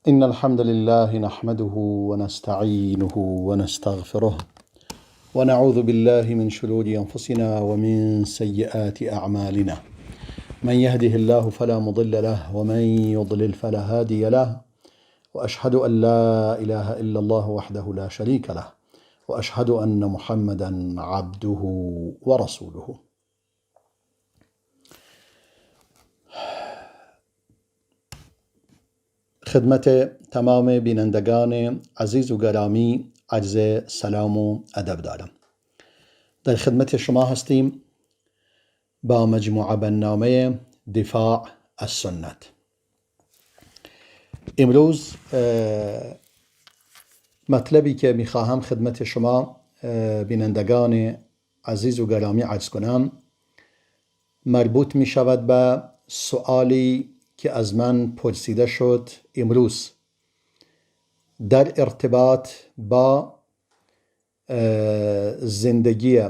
إن الحمد لله نحمده ونستعينه ونستغفره ونعوذ بالله من شرور أنفسنا ومن سيئات أعمالنا. من يهده الله فلا مضل له ومن يضلل فلا هادي له، وأشهد أن لا إله إلا الله وحده لا شريك له، وأشهد أن محمدا عبده ورسوله. خدمت تمام بینندگان عزیز و گرامی عرض سلام و ادب دارم. در خدمت شما هستیم با مجموعه برنامه دفاع از سنت. امروز مطلبی که میخواهم خدمت شما بینندگان عزیز و گرامی عرض کنم مربوط میشود به سؤالی که از من پرسیده شد امروز در ارتباط با زندگی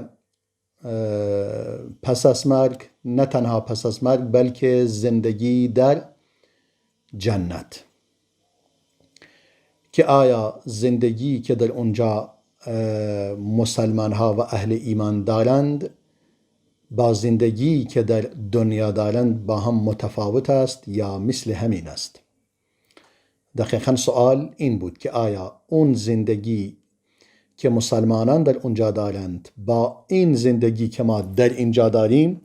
پس از مرگ، نه تنها پس از مرگ بلکه زندگی در جنت، که آیا زندگی که در اونجا مسلمان ها و اهل ایمان دارند با زندگی که در دنیا دارند با هم متفاوت است یا مثل همین است؟ دقیقا سوال این بود که آیا اون زندگی که مسلمانان در اونجا دارند با این زندگی که ما در اینجا داریم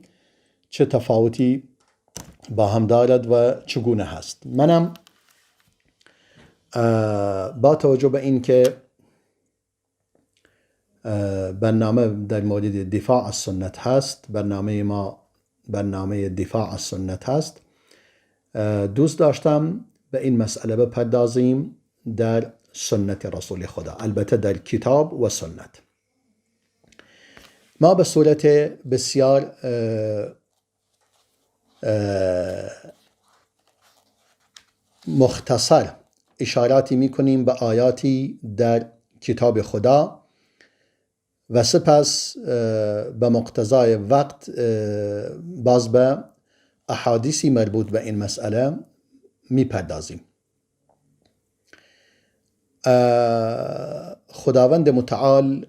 چه تفاوتی با هم دارد و چگونه هست؟ منم با توجه به این که برنامه در مورد دفاع از سنت هست، برنامه ما برنامه دفاع از سنت هست، دوست داشتم به این مسئله بپردازیم در سنت رسول خدا، البته در کتاب و سنت. ما به صورت بسیار مختصر اشاراتی میکنیم به آیاتی در کتاب خدا و سپس به مقتضای وقت باز به احادیثی مربوط به این مسئله میپردازیم. خداوند متعال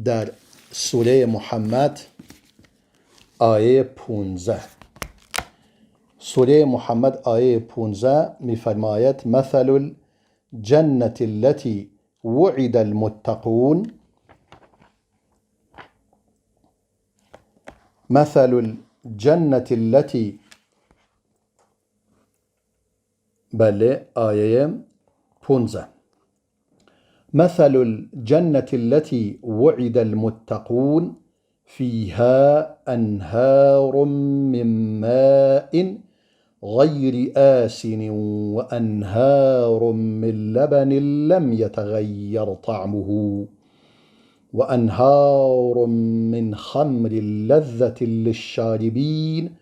در سوره محمد آیه 15، سوره محمد آیه 15 میفرماید: مثل الجنة التي وعد المتقون، مثل الجنة التي، بله آیه 15، مثل الجنة التي وعد المتقون فيها أنهار من ماء غير آسن وأنهار من لبن لم يتغير طعمه وأنهار من خمر لذة للشاربين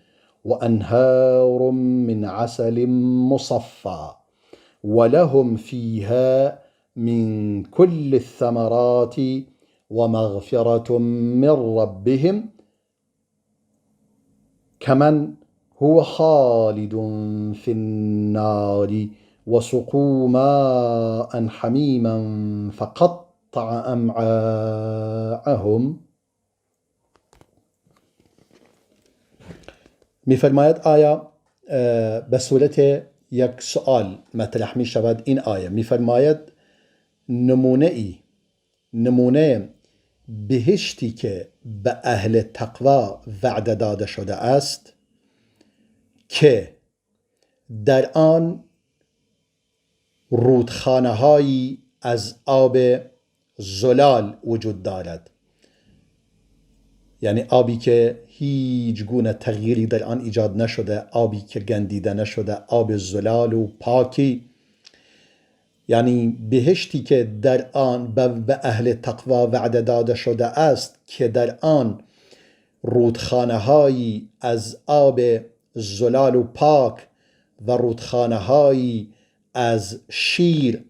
وأنهار من عسل مصفى ولهم فيها من كل الثمرات ومغفرة من ربهم كمن هو خالد في النار وسقوا ماء حميما فقطع امعاءهم. میفرماید آیا به صورت یک سوال مطرح می شود این آیه. میفرماید نمونه بهشتی که به اهل تقوا وعده داده شده است که در آن رودخانه‌هایی از آب زلال وجود دارد، یعنی آبی که هیچ گونه تغییری در آن ایجاد نشده، آبی که گندیده نشده، آب زلال و پاکی، یعنی بهشتی که در آن به اهل تقوا وعده داده شده است که در آن رودخانه‌هایی از آب زلال و پاک و رودخانه‌هایی از شیر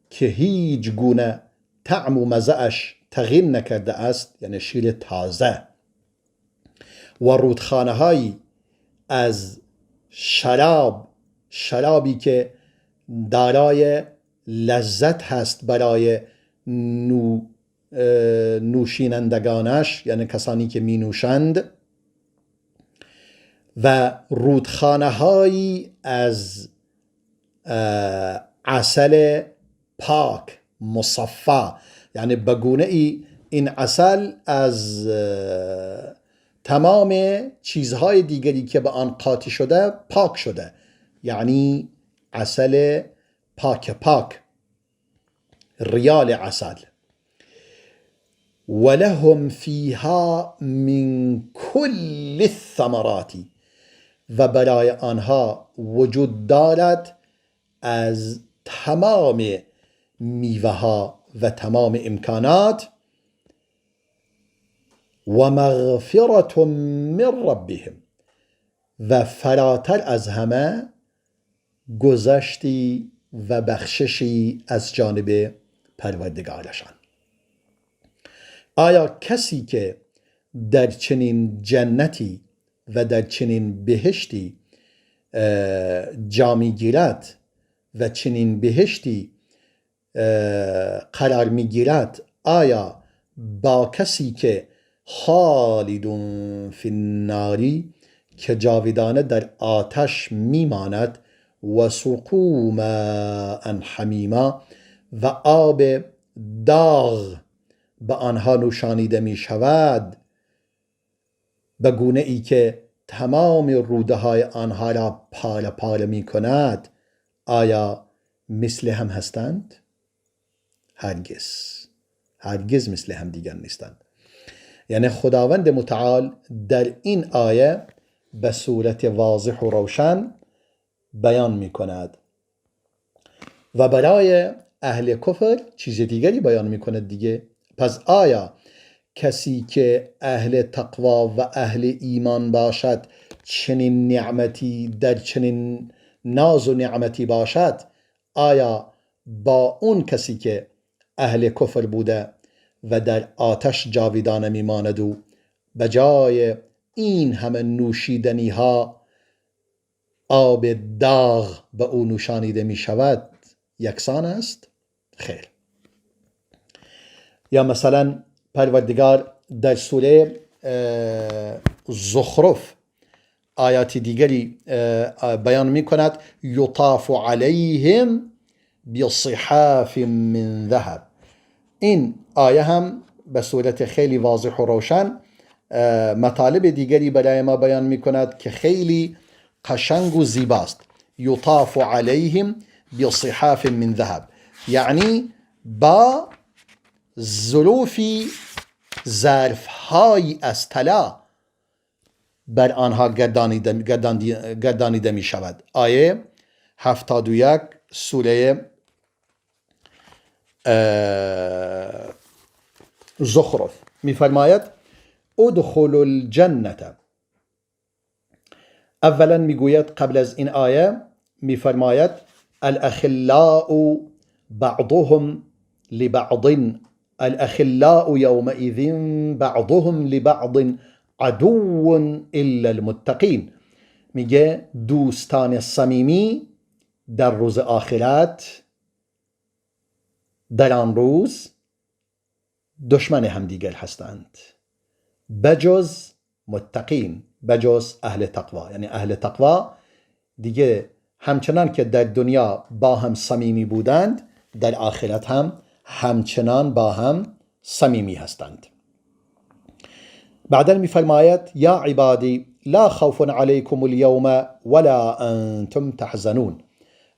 که هیچ گونه طعم و مزه‌اش تغییر نکرده است، یعنی شیر تازه، و رودخانه‌هایی از شراب، شرابی که دارای لذت هست برای نوشینندگانش، یعنی کسانی که می نوشند، و رودخانه هایی از عسل پاک مصفا، یعنی به گونه ای این عسل از تمام چیزهای دیگری که به آن قاطی شده پاک شده، یعنی عسل پاک پاک، ریال عسل. ولهم فیها من کل الثمرات، و برای آنها وجود دارد از تمام میوه ها و تمام امکانات. و مغفرة من ربهم، و فراتر از همه گذشتی و بخششی از جانب پروردگارشان. آیا کسی که در چنین جنتی و در چنین بهشتی جا میگیرد و چنین بهشتی قرار میگیرد، آیا با کسی که خالد فی الناری، که جاودانه در آتش میماند، و سقوا ماء حمیما، و آب داغ به آنها نوشانیده می شود، به گونه ای که تمام روده های آنها را پاره پاره می کند، آیا مثل هم هستند؟ هرگز، هرگز مثل هم دیگر نیستند. یعنی خداوند متعال در این آیه به صورت واضح و روشن بیان می کند و برای اهل کفر چیز دیگری بیان می کند دیگه. پس آیا کسی که اهل تقوا و اهل ایمان باشد چنین نعمتی در چنین ناز و نعمتی باشد، آیا با اون کسی که اهل کفر بوده و در آتش جاویدانه میماند و به جای این همه نوشیدنی ها آب داغ به او نوشانیده می شود یکسان است؟ خیر. یا مثلا پروردگار در سوره زخرف آیات دیگری بیان می کند، یطاف علیهم بصحاف من ذهب. این آیه هم به صورت خیلی واضح و روشن مطالب دیگری برای ما بیان می کند که خیلی قشنگ و زیباست. یطاف علیهم بصحاف من ذهب، یعنی با ظروفی ظرف‌هایی از طلا بر آنها گردانیده می شود. آیه 71 سوره زخرف می فرماید ادخلوا الجنة. اولا می گوید قبل از این آیه می فرماید الاخلاء بعضهم لبعض، الاخلاء یومئذ بعضهم لبعض عدو الا المتقین. میگه دوستان صمیمی در روز آخرت، در آن روز دشمن همدیگر هستند بجز متقین، بجز اهل تقوا. یعنی اهل تقوا دیگه همچنان که در دنیا با هم صمیمی بودند، در آخرت هم همچنان با هم صمیمی هستند. بعدا میفرماید یا عبادی لا خوف علیکم اليوم ولا انتم تحزنون.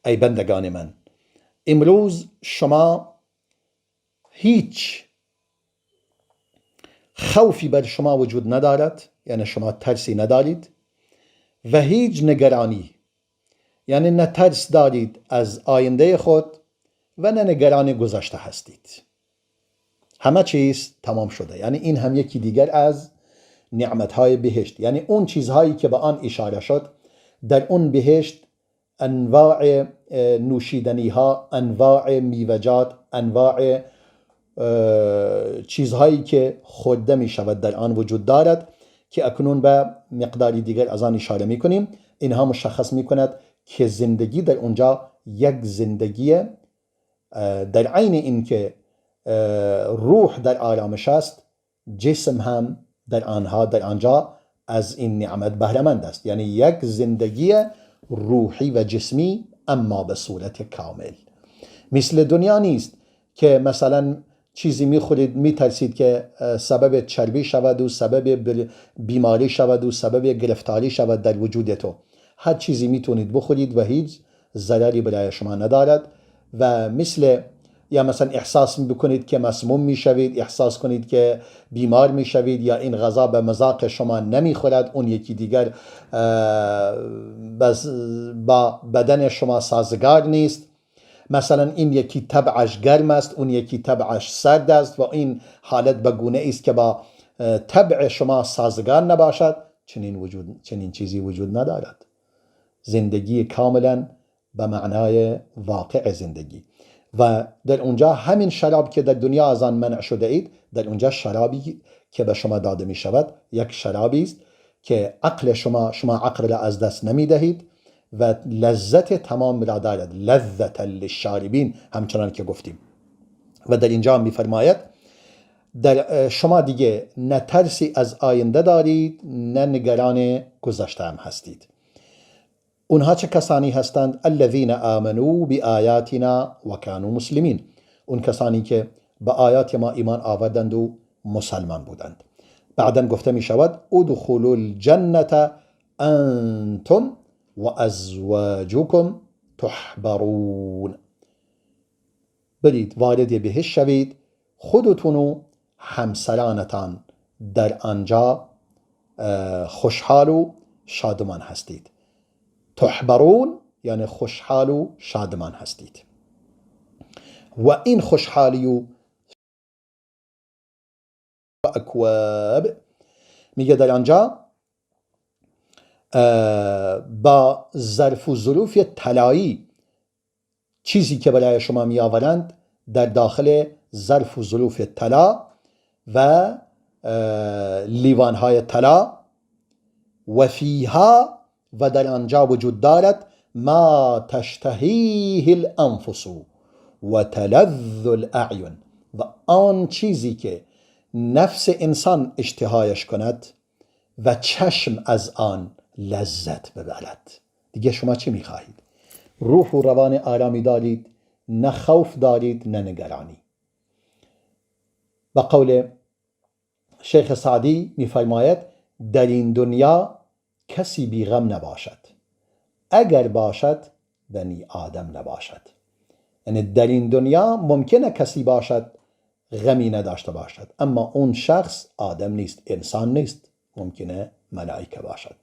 ای بندگان من، امروز شما هیچ خوفی بر شما وجود ندارد، یعنی شما ترسی ندارید و هیچ نگرانی، یعنی نه ترس دارید از آینده خود و نه نگران گذشته هستید. همه چیز تمام شده. یعنی این هم یکی دیگر از نعمتهای بهشت، یعنی اون چیزهایی که به آن اشاره شد در اون بهشت، انواع نوشیدنی ها، انواع میوه‌جات، انواع چیزهایی که خورده می شود در آن وجود دارد که اکنون به مقداری دیگر از آن اشاره می کنیم. اینها مشخص می کند که زندگی در اونجا یک زندگی در عین اینکه روح در آرامش است، جسم هم در آنجا از این نعمت بهره‌مند است. یعنی یک زندگی روحی و جسمی اما به صورت کامل. مثل دنیا نیست که مثلا چیزی میخورید میترسید که سبب چربی شود و سبب بیماری شود و سبب گرفتاری شود در وجود تو. هر چیزی میتونید بخورید و هیچ ضرری برای شما ندارد. و مثل یا مثلا احساس بکنید که مسموم میشوید، احساس کنید که بیمار میشوید، یا این غذا به مذاق شما نمیخورد، اون یکی دیگر با بدن شما سازگار نیست. مثلا این یکی طبعش گرم است، اون یکی طبعش سرد است و این حالت به گونه است که با طبع شما سازگار نباشد. چنین چیزی وجود ندارد. زندگی کاملا به معنای واقع زندگی. و در اونجا همین شراب که در دنیا از آن منع شده اید، در اونجا شرابی که به شما داده می شود یک شرابی است که عقل شما عقل را از دست نمی دهید و لذت تمام را دارد، لذت للشاربین، همچنان که گفتیم. و در اینجا می فرماید در شما دیگه نه ترسی از آینده دارید، نه نگران گذشته هم هستید. اونها چه کسانی هستند؟ الذین آمنوا بآیاتنا و کانوا مسلمین. اون کسانی که به آیات ما ایمان آوردند و مسلمان بودند. بعدا گفته می شود ادخلوا الجنة انتم و ازواجکم تحبرون. برید وارد بهشت شوید، خودتون و همسرانتان در آنجا خوشحال و شادمان هستید. تحبرون یعنی خوشحال و شادمان هستید. و این خوشحالی و اکواب میگه در آنجا با ظرف و ظروف طلایی، چیزی که برای شما می آورند در داخل ظرف و ظروف طلا و لیوانهای طلا. و فیها و در آنجا وجود دارد ما تشتهیه الانفس و تلذ الاعین، و آن چیزی که نفس انسان اشتهایش کند و چشم از آن لذت ببرد. دیگه شما چی میخواهید؟ روح و روان آرامی دارید، نه خوف دارید نه نگرانی. به قول شیخ سعدی میفرماید در این دنیا کسی بیغم نباشد، اگر باشد بنی آدم نباشد. یعنی در این دنیا ممکنه کسی باشد غمی نداشته باشد، اما اون شخص آدم نیست، انسان نیست، ممکنه ملائکه باشد،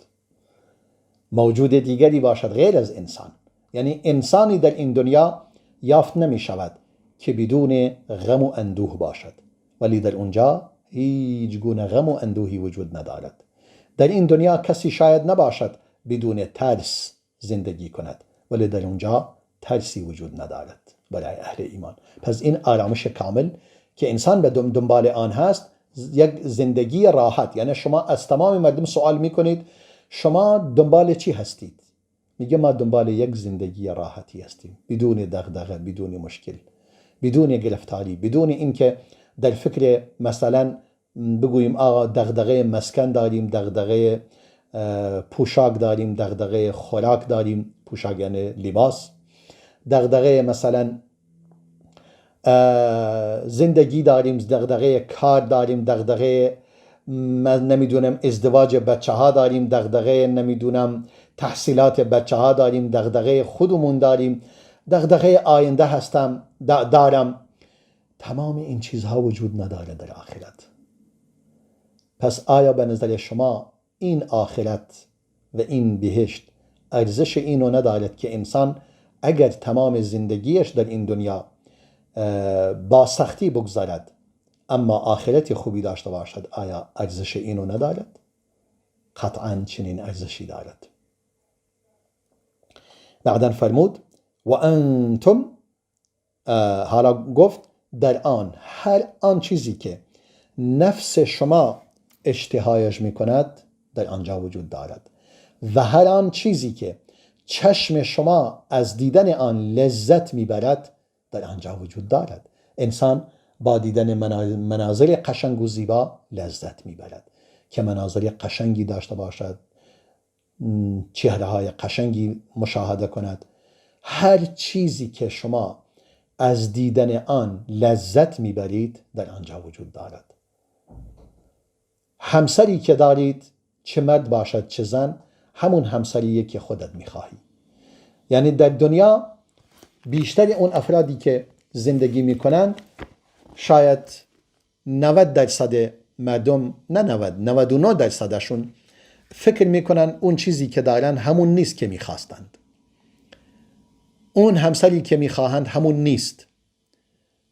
موجود دیگری باشد غیر از انسان. یعنی انسانی در این دنیا یافت نمی شود که بدون غم و اندوه باشد، ولی در اونجا هیچ گونه غم و اندوهی وجود ندارد. در این دنیا کسی شاید نباشد بدون ترس زندگی کند، ولی در اونجا ترسی وجود ندارد برای اهل ایمان. پس این آرامش کامل که انسان به دنبال آن هست، یک زندگی راحت. یعنی شما از تمام مردم سوال میکنید شما دنبال چی هستید؟ میگه ما دنبال یک زندگی راحتی هستیم، بدون دغدغه، بدون مشکل، بدون گرفتاری، بدون اینکه در فکر مثلا بگوییم آقا دغدغه مسکن داریم، دغدغه پوشاک داریم، دغدغه خوراک داریم، پوشاک یعنی لباس، دغدغه مثلا زندگی داریم، دغدغه کار داریم، دغدغه من نمیدونم ازدواج بچه ها داریم، دغدغه نمیدونم تحصیلات بچه ها داریم، دغدغه خودمون داریم، دغدغه آینده هستم دارم. تمام این چیزها وجود نداره در آخرت. پس آیا به نظر شما این آخرت و این بهشت ارزش اینو ندارد که انسان اگر تمام زندگیش در این دنیا با سختی بگذارد اما آخرت خوبی داشته باشد، آیا ارزش اینو ندارد؟ قطعا چنین ارزشی دارد. بعدا فرمود و انتم، حالا گفت در آن هر آن چیزی که نفس شما اشتهایش میکند در آنجا وجود دارد و هر آن چیزی که چشم شما از دیدن آن لذت میبرد در آنجا وجود دارد. انسان با دیدن مناظر قشنگ و زیبا لذت میبرد که مناظر قشنگی داشته باشد، چهره های قشنگی مشاهده کند. هر چیزی که شما از دیدن آن لذت میبرید در آنجا وجود دارد. همسری که دارید، چه مرد باشد چه زن، همون همسریه که خودت میخواهی. یعنی در دنیا بیشتر اون افرادی که زندگی میکنند، شاید 90% مردم، نه 90، 99%شون فکر میکنن اون چیزی که دارن همون نیست که میخواستند، اون همسری که میخواهند همون نیست،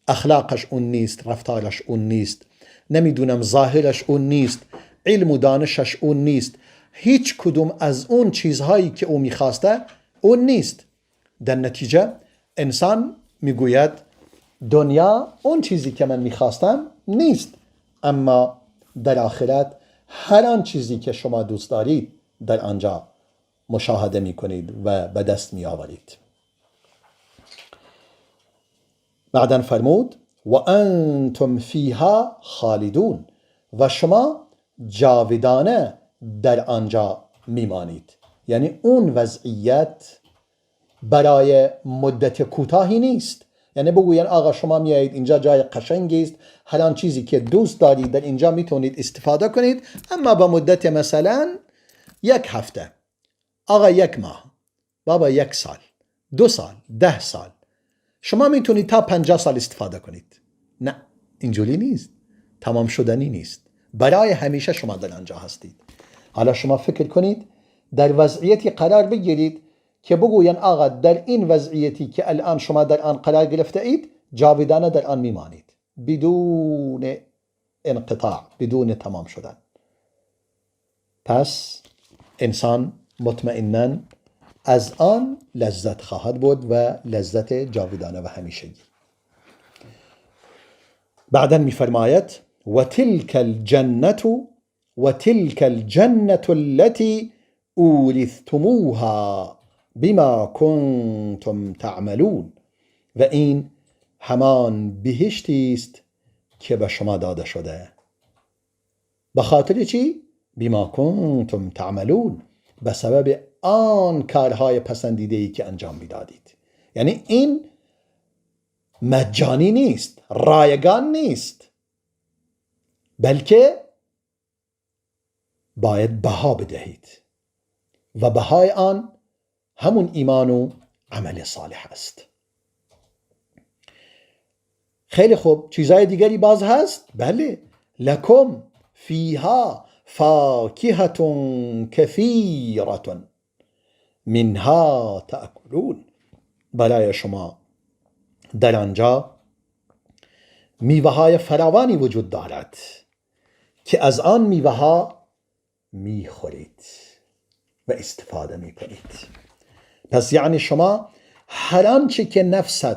اخلاقش اون نیست، رفتارش اون نیست، نمیدونم ظاهرش اون نیست، علم و دانشش اون نیست، هیچ کدوم از اون چیزهایی که او میخواسته اون نیست. در نتیجه انسان میگوید دنیا اون چیزی که من میخواستم نیست، اما در آخرت هر آن چیزی که شما دوست دارید در آنجا مشاهده میکنید و به دست میآورید. بعدا فرمود و انتم فیها خالدون، و شما جاودانه در آنجا میمانید. یعنی اون وضعیت برای مدت کوتاهی نیست. یعنی بگوین آقا شما میایید اینجا جای قشنگی است، هر آن چیزی که دوست دارید در اینجا میتونید استفاده کنید، اما به مدت مثلا یک هفته، آقا یک ماه، بابا یک سال، 2 سال، 10 سال، شما میتونید تا 50 سال استفاده کنید. نه، اینجوری نیست، تمام شدنی نیست، برای همیشه شما در آنجا هستید. حالا شما فکر کنید در وضعیتی قرار بگیرید که بگوین آقا در این وضعیتی که الان شما در آن قرار گرفته اید جاودانه در آن میمانید، بدون انقطاع، بدون تمام شدن. پس انسان مطمئنا از آن لذت خواهد برد و لذت جاودانه و همیشگی. بعدا میفرماید و تلك الجنة و تلك الجنة التي اورثتموها بما کنتم تعملون، و این همان بهشتی است که به شما داده شده. به خاطر چی؟ بما کنتم تعملون، به سبب آن کارهای پسندیده ای که انجام میدادید. یعنی این مجانی نیست، رایگان نیست، بلکه باید بها بدهید و بهای آن همون ایمان و عمل صالح است. خیلی خوب، چیزای دیگری باز هست؟ بله، لکم فیها فاکهة کثیرة منها تأکلون، برای شما در آنجا میوه های فراوانی وجود دارد که از آن میوه ها میخورید و استفاده میکنید. پس یعنی شما هر آنچه که نفست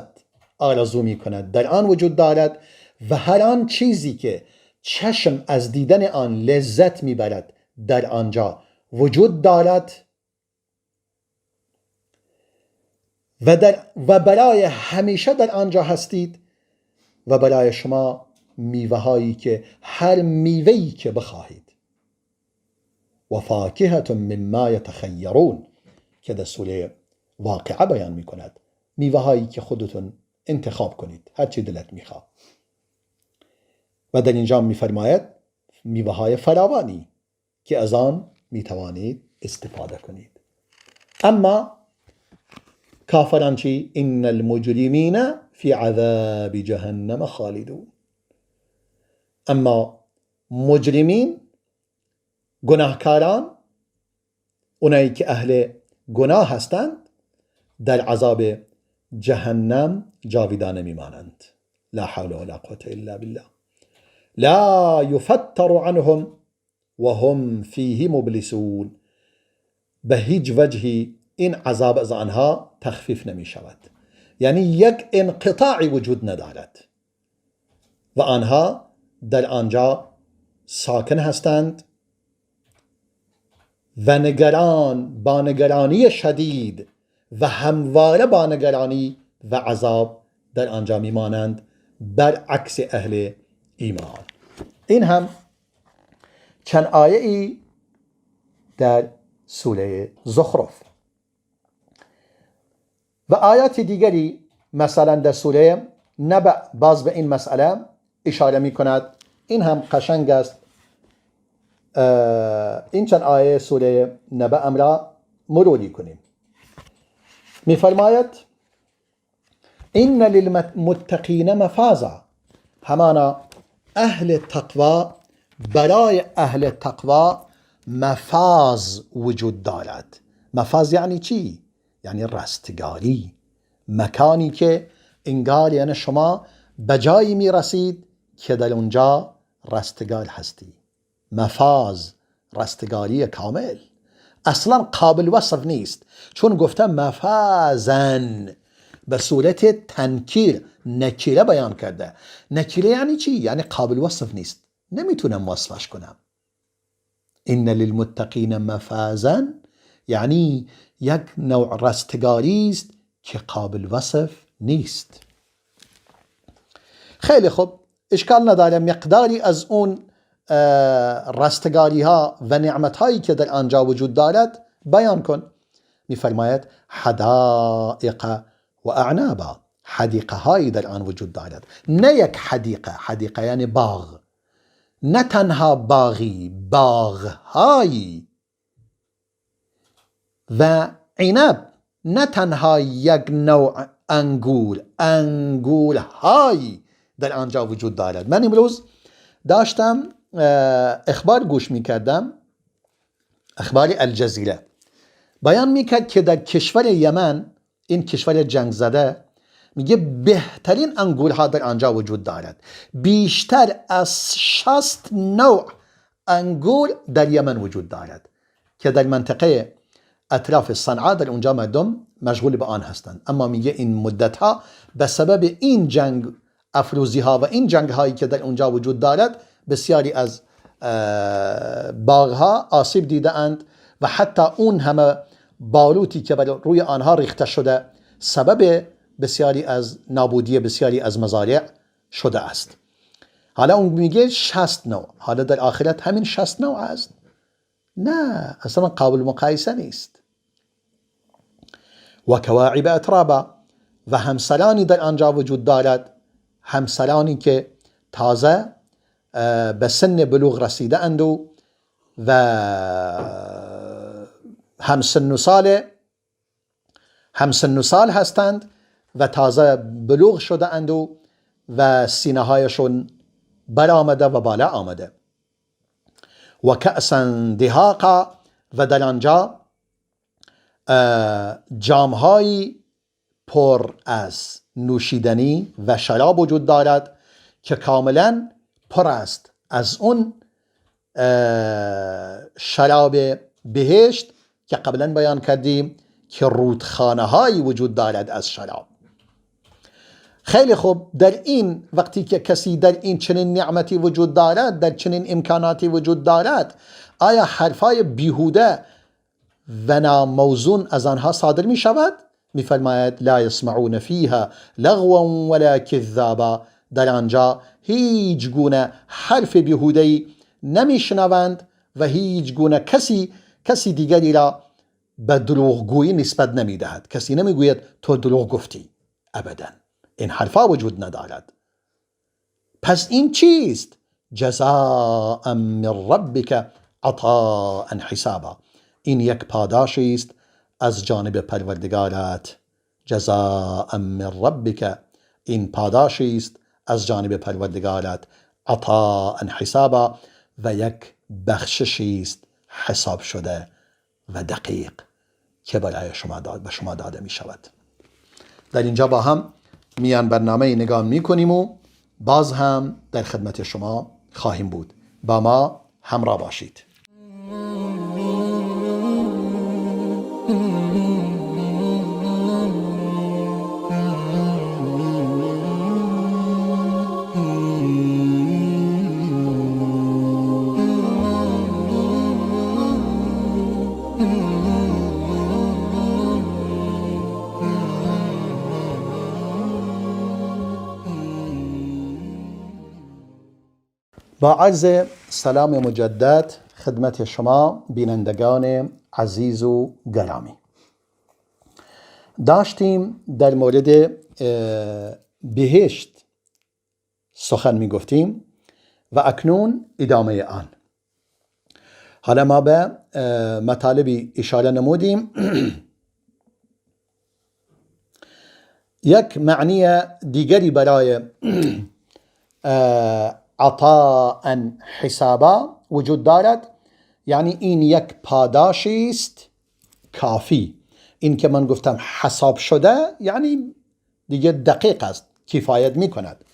آرزو میکند در آن وجود دارد و هر آن چیزی که چشم از دیدن آن لذت میبرد در آنجا وجود دارد و برای همیشه در آنجا هستید و برای شما میوه هایی که هر میوه‌ای که بخواهید، و فاکهة مما یتخیرون، که در سوره واقعه بیان میکند، میوه هایی که خودتون انتخاب کنید، هر چی دلت میخواد. و در اینجا میفرماید میوه های فراوانی که از آن میتوانید استفاده کنید. اما کافران چی؟ ان المجرمین فی عذاب جهنم خالدون. اما مجرمین، گناهکاران، اونایی که اهل گناه هستند، در عذاب جهنم جاویدانه میمانند. لا حول ولا قوة الا بالله. لا یفتر عنهم وهم فیه مبلسون. به هیچ وجهی این عذاب از آنها تخفیف نمی شود، یعنی یک انقطاعی وجود ندارد و آنها در آنجا ساکن هستند و نگران با نگرانی شدید و همواره با نگرانی و عذاب در آنجا میمانند، برعکس اهل ایمان. این هم چند آیه ای در سوره زخرف. و آیات دیگری مثلا در سوره نبأ باز به این مسئله اشاره می کند. این هم قشنگ است. این چند آیه سوره نبأ را مروری کنیم. می فرماید ان للمتقین مفازا، همانا اهل تقوا، برای اهل تقوا مفاز وجود دارد. مفاز یعنی چی؟ یعنی رستگاری، مکانی که انگار یعنی شما به جایی می رسید که در اونجا رستگار هستی. مفاز رستگاری کامل، اصلا قابل وصف نیست، چون گفته مفازن به صورت تنکیر، نکیره بیان کرده. نکیره یعنی چی؟ یعنی قابل وصف نیست، نمیتونم وصفش کنم. ان للمتقین مفازا یعنی یک نوع رستگاری است که قابل وصف نیست. خیلی خوب، اشکال نداره مقداری از اون رستگاری ها و نعمت هایی که در آنجا وجود دارد بیان کن. میفرماید حدائق و اعنابا، حدیقه هایی در آن وجود دارد. نه یک حدیقه، حدیقه یعنی باغ، نه تنها باغی، باغهایی. و عنب، نه تنها یک نوع انگور، انگورهایی در آنجا وجود دارد. من امروز داشتم اخبار گوش میکردم، اخبار الجزیره بیان میکرد که در کشور یمن، این کشور جنگ زده، میگه بهترین انگورها در آنجا وجود دارد. بیشتر از 60 نوع انگور در یمن وجود دارد که در منطقه اطراف صنعا در اونجا مردم مشغول به آن هستند. اما میگه این مدت ها به سبب این جنگ افروزی ها و این جنگ هایی که در اونجا وجود دارد، بسیاری از باغ ها آسیب دیده اند و حتی اون همه باروتی که بر روی آنها ریخته شده سبب بسیاری از نابودی بسیاری از مزارع شده است. حالا اون میگه 60 نوع، حالا در آخرت همین 60 نوع است؟ نه، اصلا قابل مقایسه نیست. و کواعب اترابا، و همسرانی در آنجا وجود دارد، همسرانی که تازه به سن بلوغ رسیده اند و هم سن و سال هستند و تازه بلوغ شده اند و سینه هایشون برآمده و بالا آمده. و کأسا دهاقا، و در آنجا جامهایی پر از نوشیدنی و شراب وجود دارد که کاملا پر است از اون شراب بهشت که قبلا بیان کردیم که رودخانه هایی وجود دارد از شراب. خیلی خوب، در این وقتی که کسی در این چنین نعمتی وجود دارد، در چنین امکاناتی وجود دارد، آیا حرفای بیهوده و ناموزون از آنها صادر می شود؟ می فرماید لا یسمعون فیها لغوا ولا کذابا، در آنجا هیچ گونه حرف بیهوده‌ای نمی شنوند و هیچ گونه کسی دیگری را به دروغگویی نسبت نمی دهد. کسی نمی گوید تو دروغ گفتی، ابدا این حرفا وجود ندارد. پس این چیست؟ جزاء من ربک عطاء حسابا، این یک پاداشی است از جانب پروردگارت. جزاء من ربک، این پاداشی است از جانب پروردگارت، عطاء حسابا، و یک بخششی است حساب شده و دقیق که برای شما به شما داده می شود. در اینجا با هم میان برنامه نگاه می کنیم و باز هم در خدمت شما خواهیم بود. با ما همراه باشید. با عرض سلام مجدد خدمت شما بینندگان عزیز و گرامی، داشتیم در مورد بهشت سخن می گفتیم و اکنون ادامه آن. حالا ما به مطالبی اشاره نمودیم. یک معنی دیگری برای عطاء حسابا وجود دارد، یعنی این یک پاداشی است کافی. این که من گفتم حساب شده یعنی دیگه دقیق است، کفایت می کند.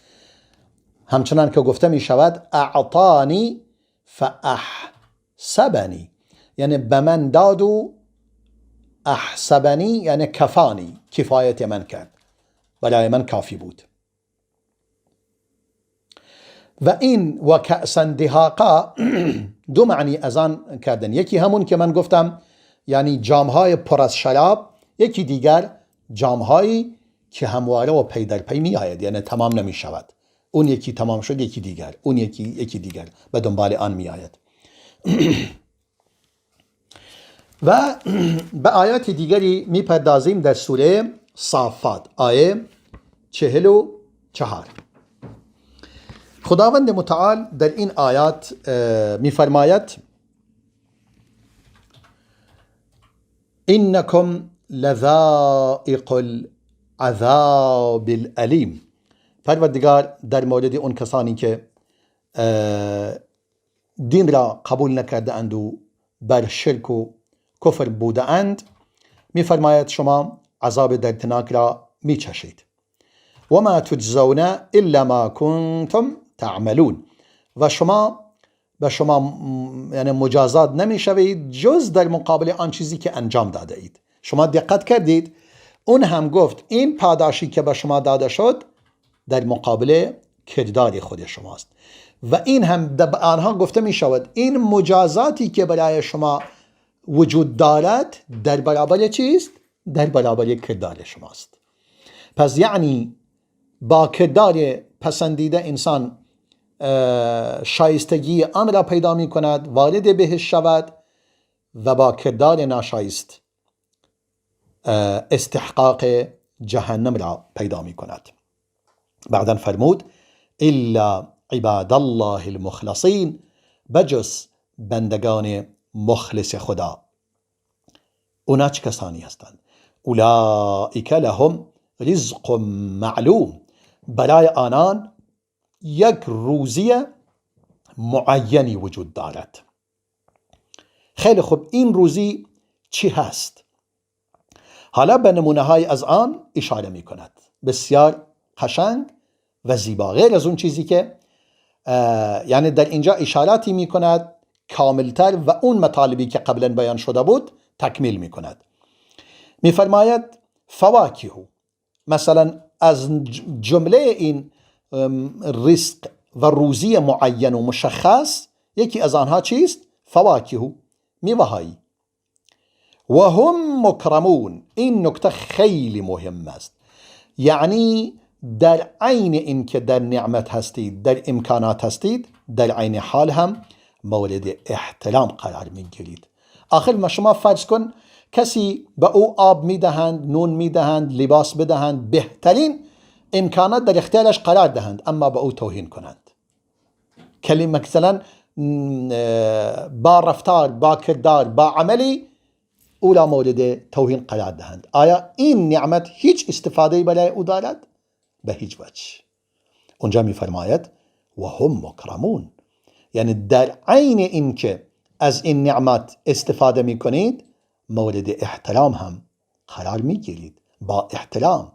همچنان که گفته می شود اعطانی فاحسبنی، یعنی به من داد و احسبنی یعنی کفانی، کفایت من کرد، برای من کافی بود. و این و کأسا دهاقا دو معنی از آن کردن، یکی همون که من گفتم یعنی جامهای پر از شراب، یکی دیگر جامهایی که همواره و پی در پی می آید، یعنی تمام نمی شود. اون یکی تمام شد، یکی دیگر، اون یکی دیگر به دنبال آن می آید. و به آیات دیگری می پردازیم در سوره صافات آیه 44. خداوند متعال در این آیات می فرماید انکم لذائق العذاب الالیم. پروردگار در مورد اون کسانی که دین را قبول نکرده اند و بر شرک و کفر بوده اند می فرماید شما عذاب دردناک را می چشید. و ما تجزون الا ما کنتم تعملون، و شما به شما یعنی مجازات نمی شوید جز در مقابل آن چیزی که انجام داده اید. شما دقت کردید اون هم گفت این پاداشی که به شما داده شد در مقابل کردار خود شماست، و این هم به آنها گفته می شود این مجازاتی که برای شما وجود دارد در برابر چیست؟ در برابر کردار شماست. پس یعنی با کردار پسندیده انسان شایستگی آن را پیدا می کند، وارد بهشت شود، و با کردار ناشایست استحقاق جهنم را پیدا می کند. بعدا فرمود الا عباد الله المخلصین، بجز بندگان مخلص خدا. اونا چه کسانی هستند؟ اولئک لهم رزق معلوم، برای آنان یک روزی معینی وجود دارد. خیلی خوب، این روزی چی هست؟ حالا به نمونه های از آن اشاره می کند، بسیار قشنگ و زیبا، غیر از اون چیزی که یعنی در اینجا اشاراتی می کند کاملتر و اون مطالبی که قبلا بیان شده بود تکمیل می کند. می فرماید فواکه، مثلا از جمله این رزق و روزی معین و مشخص یکی از آنها چیست؟ فواکه، میوه‌هایی. و هم مکرمون، این نکته خیلی مهم است، یعنی در عین اینکه در نعمت هستید، در امکانات هستید، در عین حال هم مورد احترام قرار میگیرید. آخر ما شما فرض کن کسی به او آب میدهند، نون میدهند، لباس بدهند، بهترین امکانات در اختیارش قرار دهند، اما به او توهین کنند. کلمه مثلا با رفتار، با کردار، با عملی او را مورد توهین قرار دهند. آیا این نعمت هیچ استفاده برای او دارد؟ به هیچ وجه. اونجا میفرماید و هم مکرمون، یعنی در عین اینکه از این نعمت استفاده میکنید مورد احترام هم قرار میگیرید. با احترام،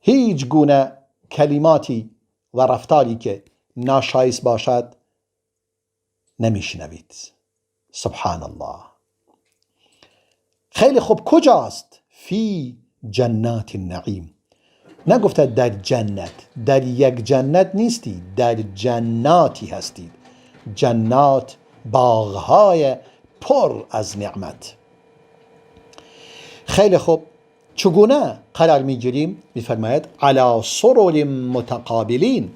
هیچ گونه کلماتی و رفتاری که ناشایست باشد نمیشنوید. سبحان الله. خیلی خوب، کجاست؟ فی جنات النعیم. نگفته در جنت، در یک جنت نیستی، در جناتی هستید. جنات، باغهای پر از نعمت. خیلی خوب، چگونه قرار میگیریم؟ میفرماید علی سرر متقابلین،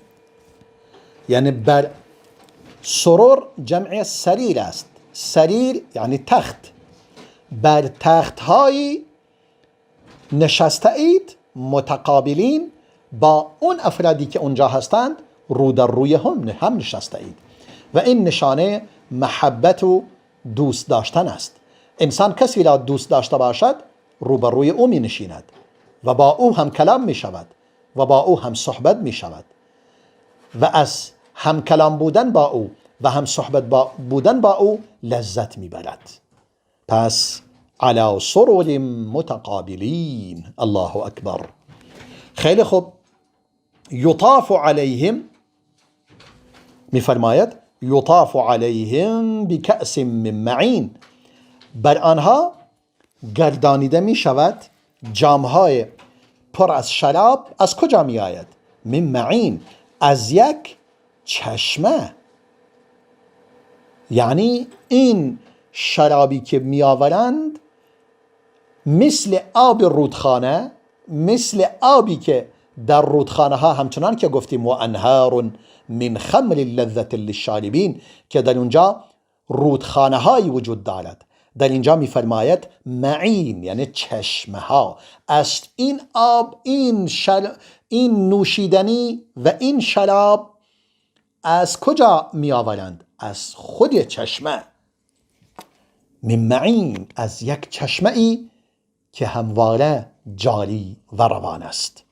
یعنی بر سرور جمع سریر است، سریر یعنی تخت، بر تخت های نشسته اید متقابلین با اون افرادی که اونجا هستند، رو در روی هم نشسته اید. و این نشانه محبت و دوست داشتن است. انسان کسی را دوست داشته باشد روبروی او می نشیند و با او هم کلام می شود و با او هم صحبت می شود و از هم کلام بودن با او و هم صحبت بودن با او لذت می برد. پس علی سرر متقابلین. الله اکبر. خیلی خوب. یطاف علیهم، میفرماید یطاف علیهم بکأس من معین، بر آنها گردانیده می شود جامهای پر از شراب. از کجا می آید؟ من معین، از یک چشمه. یعنی این شرابی که می آورند مثل آب رودخانه، مثل آبی که در رودخانه ها همچنان که گفتیم و انهار من خمر لذت للشاربین، که در اونجا رودخانه هایی وجود دارد. در اینجا میفرماید معین یعنی چشمه ها. از این آب، این نوشیدنی و این شراب از کجا می آورند؟ از خود چشمه. من معین، از یک چشمه ای که همواره جاری و روان است.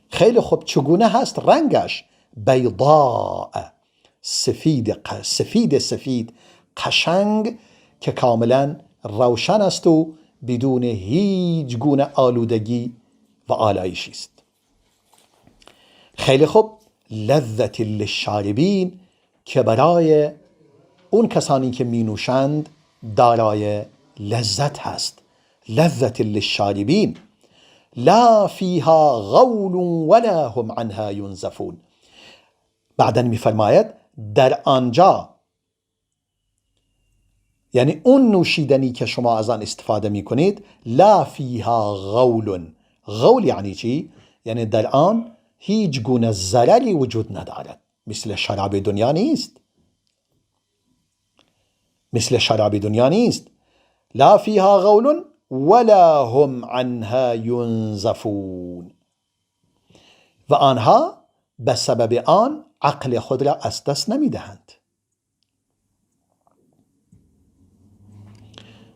خیلی خوب. چگونه هست رنگش؟ بیضاء، سفید، سفید سفید قشنگ که کاملا روشن است و بدون هیچ گونه آلودگی و آلایشی است. خیلی خوب. لذت للشاربین، که برای اون کسانی که می نوشند دارای لذت هست. لذت للشاربین لا فیها غول ولا هم عنها ینزفون. بعدا میفرماید در آنجا، یعنی اون نوشیدنی که شما از آن استفاده میکنید، لا فیها غول. غول یعنی چی؟ یعنی در آن هیچ گونه ضرری وجود ندارد. مثل شراب دنیا نیست، مثل شراب دنیا نیست. لا فیها غول ولا هم عنها ینزفون. و آنها به سبب آن عقل خود را از دست نمیدهند.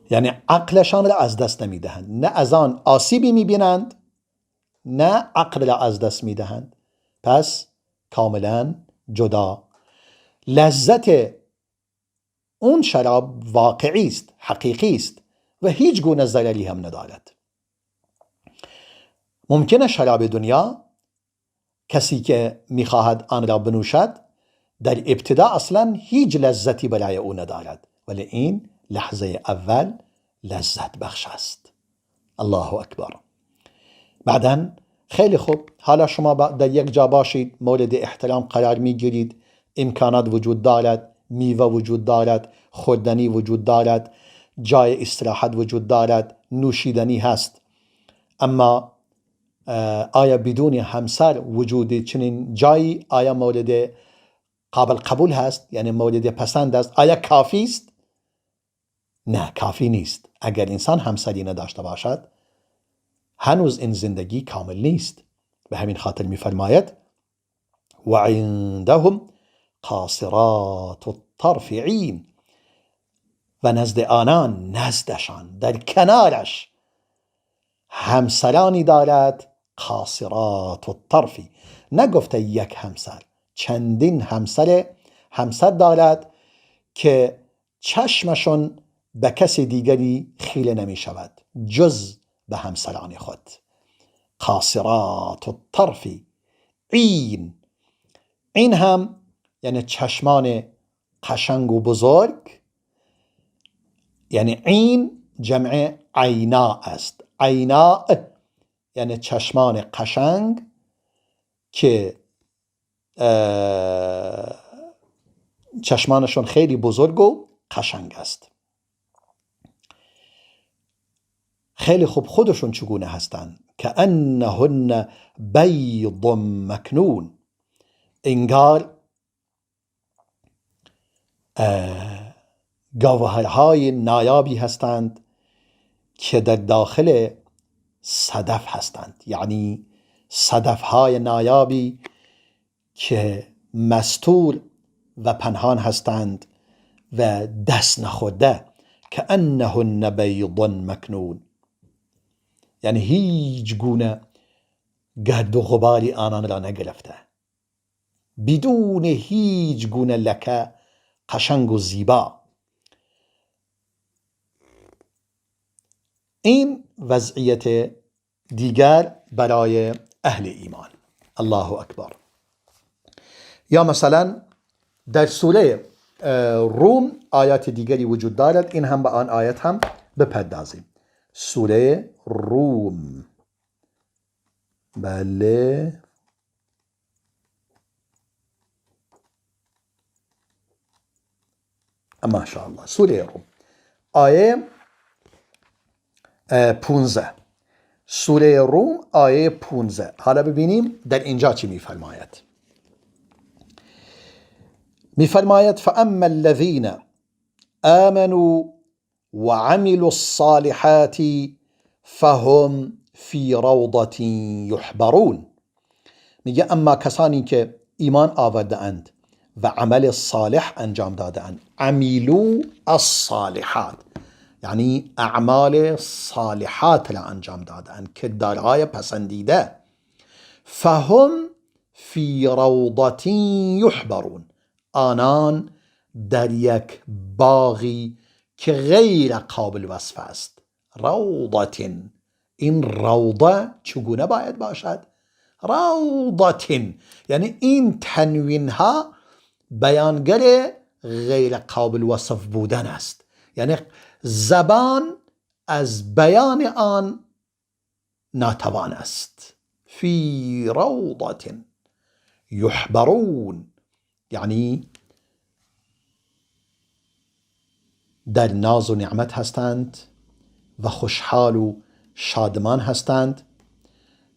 یعنی عقلشان را از دست نمیدهند، نه از آن آسیبی میبینند، نه عقل را از دست میدهند. پس کاملا جدا. لذت اون شراب واقعی است، حقیقی است و هیچ گونه ضرری هم ندارد. ممکنه شراب دنیا کسی که میخواهد آن را بنوشد در ابتدا اصلا هیچ لذتی برای او ندارد، ولی این لحظه اول لذت بخش است. الله اکبر. بعدا خیلی خوب، حالا شما در یک جا باشید، مورد احترام قرار میگیرید، امکانات وجود دارد، میوه وجود دارد، خوردنی وجود دارد، جای استراحت وجود دارد، نوشیدنی هست. اما آیا بدون همسر وجود چنین جایی آیا مورد قابل قبول هست؟ یعنی مورد پسند است؟ آیا کافی است؟ نه، کافی نیست. اگر انسان همسری نداشته باشد هنوز این زندگی کامل نیست. به همین خاطر میفرماید و عندهم قاصرات الطرف عین، و نزد آنان، نزدشان، در کنارش همسرانی دارد قاصرات الطرف. نگفته یک همسر، چندین همسر دارد که چشمشون به کسی دیگری خیره نمی شود جز به همسران خود. قاصرات الطرف عین، این هم یعنی چشمان قشنگ و بزرگ، یعنی عین جمع عینا است. عینا یعنی چشمان قشنگ که چشمانشون خیلی بزرگ و قشنگ است. خیلی خوب، خودشون چگونه هستند؟ کأنهن بیض مکنون، انگار گوهرهای نایابی هستند که در داخل صدف هستند، یعنی صدفهای نایابی که مستور و پنهان هستند و دست نخورده. کأنهن بیض مکنون، یعنی هیچ گونه گرد و غباری آنان را نگرفته، بدون هیچ گونه لکه، قشنگ و زیبا. این وضعیت دیگر برای اهل ایمان. الله اکبر. یا مثلا در سوره روم آیات دیگری وجود دارد، این هم به آن آیت هم بپردازیم. سوره روم، بله، ماشاءالله، سوره روم آیه 15. سوره روم آیه 15. حالا ببینیم در اینجا چی میفرماید. میفرماید فاما الذین آمنوا وعملوا الصالحات فهم فی روضة یحبرون. میگه اما کسانی که ایمان آورده اند و عمل صالح انجام داده اند، عملوا الصالحات یعنی اعمال صالحات را انجام دادند، کردارهای پسندیده، فهم فی روضة یحبرون، آنان در یک باغی که غیر قابل وصف است. روضة، این روضه چگونه باید باشد؟ روضة یعنی این تنوین ها بیانگر غیر قابل وصف بودن است، یعنی زبان از بیان آن ناتوان است. فی روضة یحبرون یعنی در ناز و نعمت هستند و خوشحال و شادمان هستند،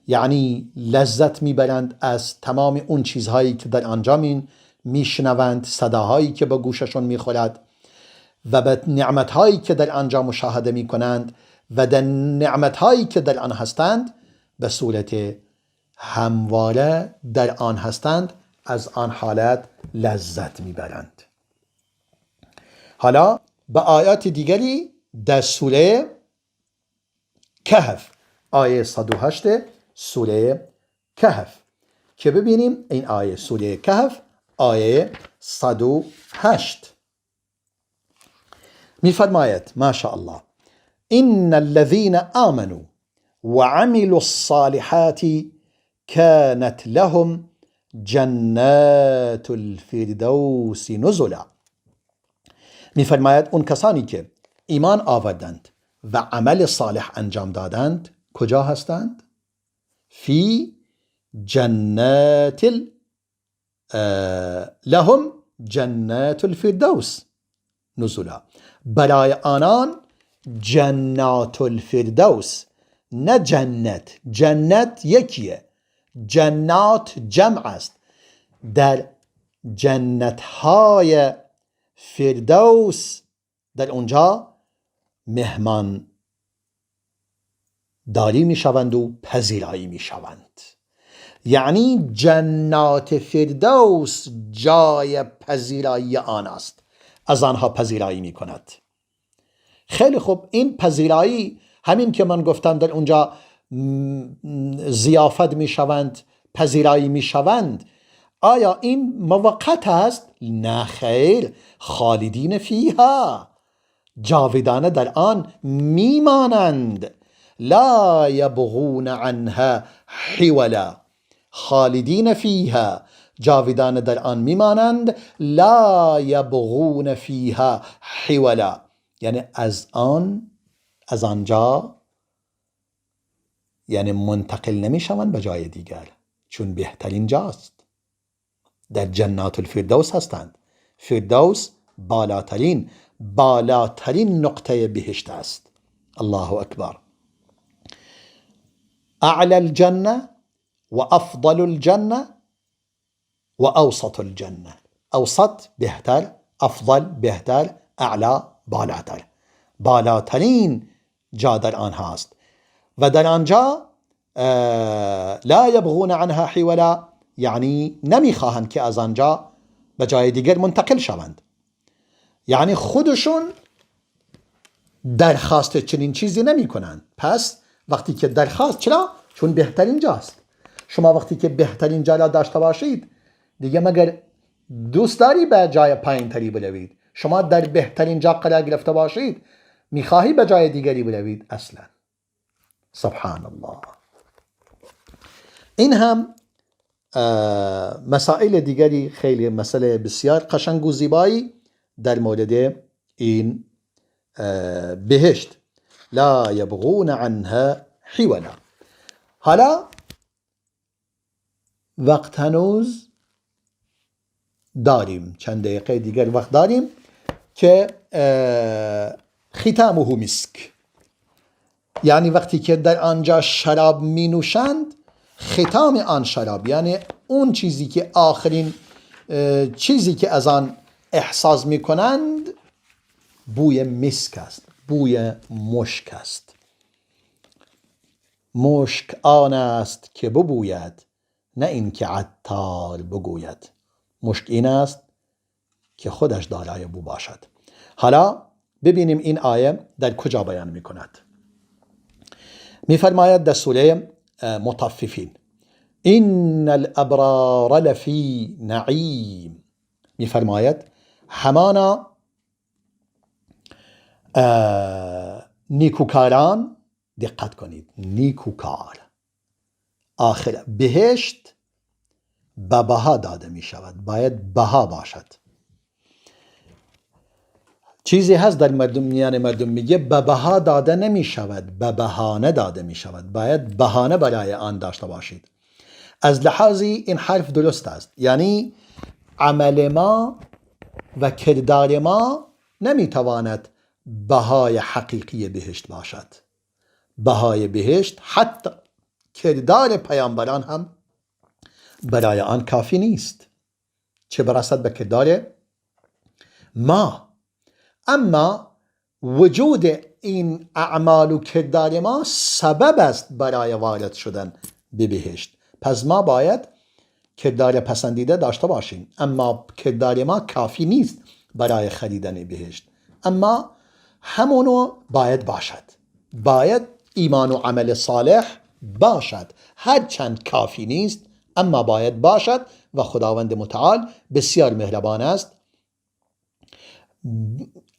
یعنی لذت میبرند از تمام اون چیزهایی که در آنجا میشنوند، صداهایی که با گوششون میخورد و به نعمتهایی که در آنجا مشاهده میکنند و در نعمتهایی که در آن هستند به صورت همواره در آن هستند، از آن حالت لذت میبرند. حالا به آیات دیگری در سوره کهف، آیه 108 سوره کهف، که ببینیم این آیه سوره کهف آیه 108 میفرماید ماشاءالله ان الذين آمنوا وعملوا الصالحات كانت لهم جنات الفردوس نزلا. میفرماید اون کسانی که ایمان آوردند و عمل صالح انجام دادند کجا هستند؟ فی جنات لهم جنات الفردوس نزلا، برای آنان جنات الفردوس، نه جنت، جنت یکیه، جنات جمع است، در جنتهای فردوس در اونجا مهمان داری میشوند و پذیرایی میشوند. یعنی جنات فردوس جای پذیرایی آن است، از آنها پذیرایی میکند. خیلی خوب، این پذیرایی همین که من گفتم در اونجا ضیافت میشوند، پذیرایی میشوند، آیا این موقت است؟ نه خیر، خالدین فیها، جاودانه در آن میمانند. لا یبغون عنها حولا، خالدین فیها، جاودانه در آن میمانند. لا یبغون فیها حولا، یعنی از آن، از آنجا یعنی منتقل نمیشوند به جای دیگر، چون بهترین جاست. در جنات الفردوس هستند. فردوس بالاترین نقطه بهشت است. الله اکبر. اعلى الجنه و افضل الجنه و اوسط الجنه. اوسط بهتر، افضل بهتر، اعلا بالاتر، بالاترین جا در آنهاست و در آنجا لا یبغون عنها حولا، یعنی نمیخواهند که از آنجا به جای دیگر منتقل شوند. یعنی خودشون درخواست چنین چیزی نمی کنند. پس وقتی که درخواست، چرا؟ چون بهترین جاست. شما وقتی که بهترین جا را داشته باشید دیگه مگر دوست داری به جای پایین تری بروید؟ شما در بهترین جا قرار گرفته باشید میخواهی به جای دیگری بروید؟ اصلا. سبحان الله. این هم مسائل دیگری، خیلی مسئله بسیار قشنگ و زیبایی در مورد این بهشت. لا یبغون عنها حولا. حالا وقت هنوز داریم، چند دقیقه دیگر وقت داریم که ختامه مسک، یعنی وقتی که در آنجا شراب می نوشند، ختام آن شراب، یعنی اون چیزی که آخرین چیزی که از آن احساس می کنند بوی مسک است، بوی مشک است. مشک آن است که ببوید، نه اینکه عطار بگوید. مشک این است که خودش دارای بو باشد. حالا ببینیم این آیه در کجا بیان می کند. میفرماید در سوره مطففین: ان الابرار لفی نعیم. میفرماید همانا نیکوکاران، دقت کنید، نیکوکار، آخر بهشت به بها داده می شود، باید بها باشد. چیزی هست در مردم، میان مردم میگه به بها داده نمی شود، به بهانه داده می شود. باید بهانه برای آن داشته باشید. از لحاظی این حرف درست است، یعنی عمل ما و کردار ما نمیتواند بهای حقیقی بهشت باشد. بهای بهشت حتی کردار پیامبران هم برای آن کافی نیست، چه برسد به کردار ما. اما وجود این اعمال و کردار ما سبب است برای وارد شدن به بهشت. پس ما باید کردار پسندیده داشته باشیم، اما کردار ما کافی نیست برای خریدن بهشت. اما همونو باید باشد، باید ایمان و عمل صالح باشد، هرچند کافی نیست اما باید باشد. و خداوند متعال بسیار مهربان است،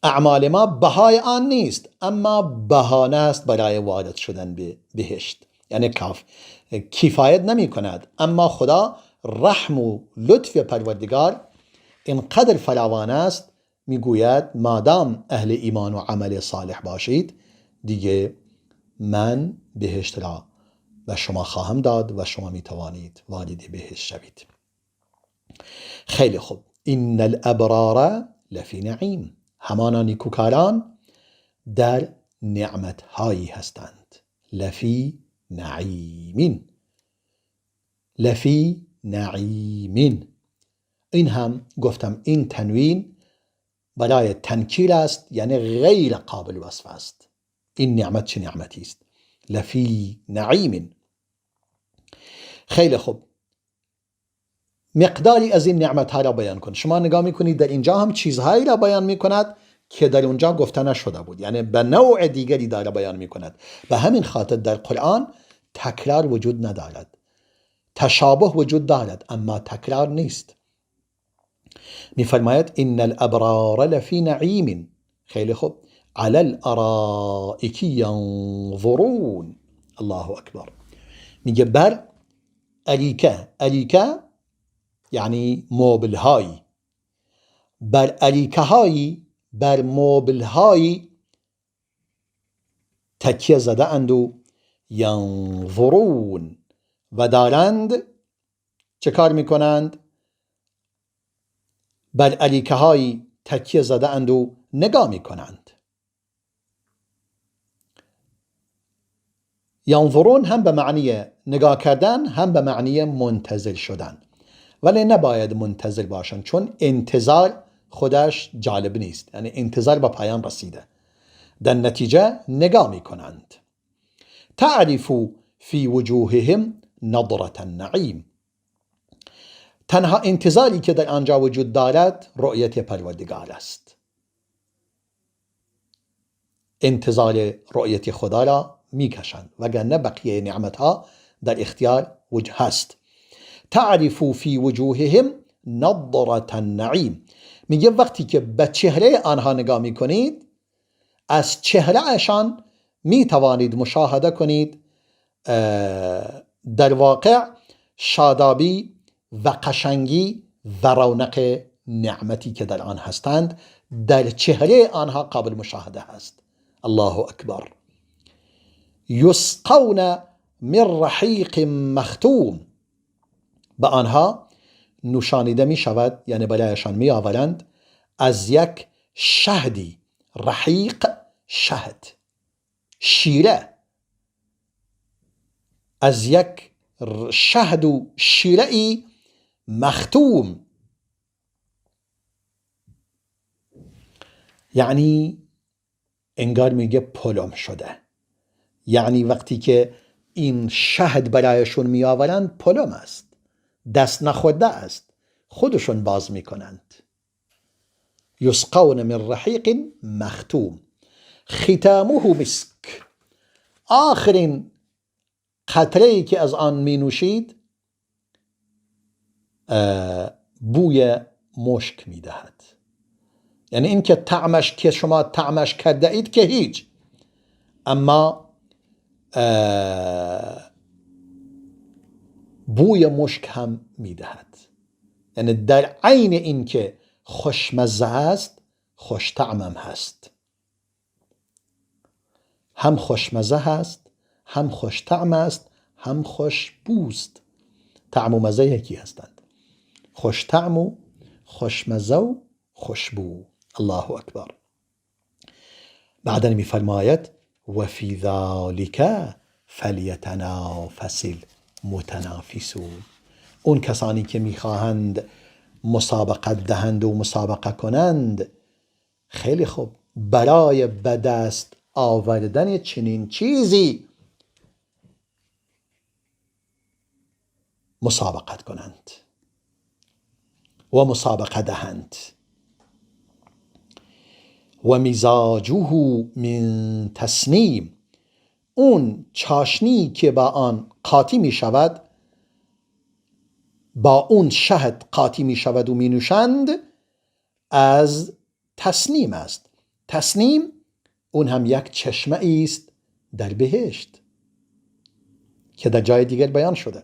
اعمال ما بهای آن نیست اما بهانه است برای وارد شدن به بهشت، یعنی کفایت نمی کند. اما خدا رحم و لطف پروردگار اینقدر فراوان است، میگوید مادام اهل ایمان و عمل صالح باشید دیگه من بهشت را به شما خواهم داد و شما میتوانید وارد بهشت شوید. خیلی خوب. ان الابرار لفی نعیم، همانا نیکوکاران در نعمت هایی هستند. لفی نعیمین، لفی نعیمین. این هم گفتم این تنوین برای تنکیر است، یعنی غیر قابل وصف است. این نعمت چه نعمتی است؟ لفی نعیم. خیلی خوب، مقداری از این نعمت ها را بیان کن. شما نگاه میکنید در اینجا هم چیزهایی را بیان میکند که در اونجا گفته نشده بود، یعنی به نوع دیگری داره بیان میکند. به همین خاطر در قرآن تکرار وجود ندارد، تشابه وجود دارد اما تکرار نیست. میفرماید ان الابرار لفی نعیم. خیلی خوب. علی الارائک ینظرون. الله اکبر. میگه بر اریکه، اریکه یعنی مبل هایی، بر اریکه هایی، بر مبل هایی تکیه زده اند و ینظرون و دارند چه کار میکنند؟ بر اریکه هایی تکیه زده اند و نگاه میکنند. ینظرون هم به معنی نگاه کردن، هم به معنی منتظر شدن، ولی نباید منتظر باشند چون انتظار خودش جالب نیست، یعنی انتظار به پایان رسیده، در نتیجه نگاه میکنند. تعرف فی وجوههم نضرة النعیم، تنها انتظاری که در آنجا وجود دارد رؤیت پروردگار است. انتظار رؤیت خدا را میکشند، وگرنه بقیه نعمتها در اختیار وجه هست. تعرف فی وجوههم نضرة النعیم، میگه وقتی که به چهره آنها نگاه میکنید از چهره اشان میتوانید مشاهده کنید در واقع شادابی و قشنگی و رونق نعمتی که در آن هستند در چهره آنها قابل مشاهده هست. الله اکبر. یسقون من رحیق مختوم، به آنها نوشانیده می شود، یعنی برایشان می آورند از یک شهدی، رحیق شهد، شیره، از یک شهد و شیره ای مختوم، یعنی انگار میگه پلم شده، یعنی وقتی که این شهد برایشون می آورند پلم است، دست نخورده است، خودشون باز میکنند. یسقون من رحیق مختوم ختامه مسک، آخرین قطره‌ای که از آن می نوشید بوی مشک می دهد. یعنی اینکه طعمش که شما طعمش کرده اید که هیچ، اما بوی مشک هم می دهد. یعنی در عین اینکه خوشمزه است خوش طعمم هست، هم خوشمزه هست، هم خوش طعم است، هم خوش بوست. طعم و مزه یکی هستند، خوش طعم و خوشمزه و خوشبو. الله اکبر. بعدا میفرماید و فی ذلک فلیتنافس المتنافسون، اون کسانی که میخواهند مسابقت دهند و مسابقه کنند، خیلی خوب، برای به دست آوردن چنین چیزی مسابقت کنند و مسابقه دهند. و مزاجه من تسنیم، اون چاشنی که با آن قاطی می شود، با اون شهد قاطی می شود و می نوشند، از تسنیم است. تسنیم اون هم یک چشمه است در بهشت که در جای دیگر بیان شده.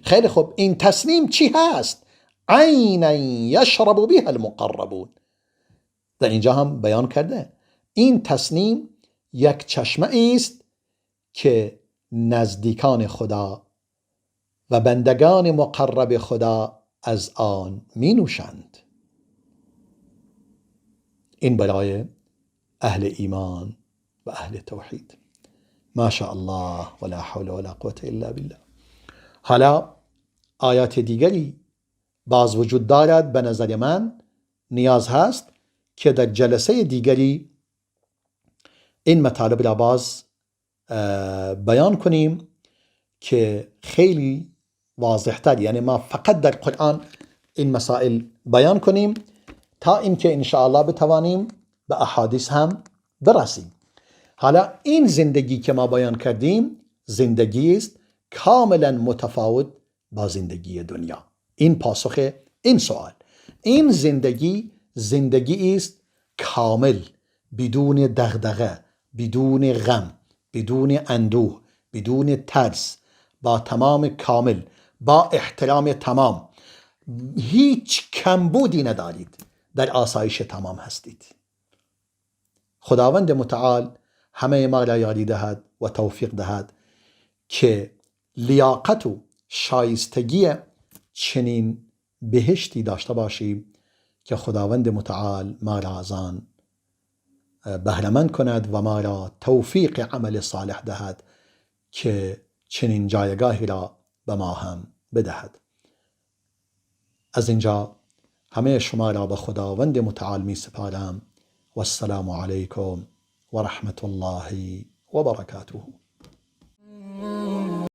خیلی خوب، این تسنیم چی هست؟ عینا یشرب بها المقربون، در اینجا هم بیان کرده. این تسنیم یک چشمه است که نزدیکان خدا و بندگان مقرب خدا از آن می نوشند. این برای اهل ایمان و اهل توحید. ما شاء الله ولا حول ولا قوة الا بالله. حالا آیات دیگری باز وجود دارد، به نظر من نیاز هست که در جلسه دیگری این مطالب را باز بیان کنیم که خیلی واضح‌تر، یعنی ما فقط در قرآن این مسائل بیان کنیم تا اینکه انشاءالله بتوانیم به احادیث هم برسیم. حالا این زندگی که ما بیان کردیم زندگی است کاملا متفاوت با زندگی دنیا. این پاسخ این سوال، این زندگی زندگی است کامل، بدون دغدغه، بدون غم، بدون اندوه، بدون ترس، با تمام کامل، با احترام تمام، هیچ کمبودی ندارید، در آسایش تمام هستید. خداوند متعال همه ما را یاری دهد و توفیق دهد که لیاقت و شایستگی چنین بهشتی داشته باشیم که خداوند متعال ما را از آن بهره‌مند کند و ما را توفیق عمل صالح دهد که چنین جایگاهی را به ما هم بدهد. از اینجا همه شما را به خداوند متعال می سپارم. والسلام علیکم و رحمة الله و برکاته.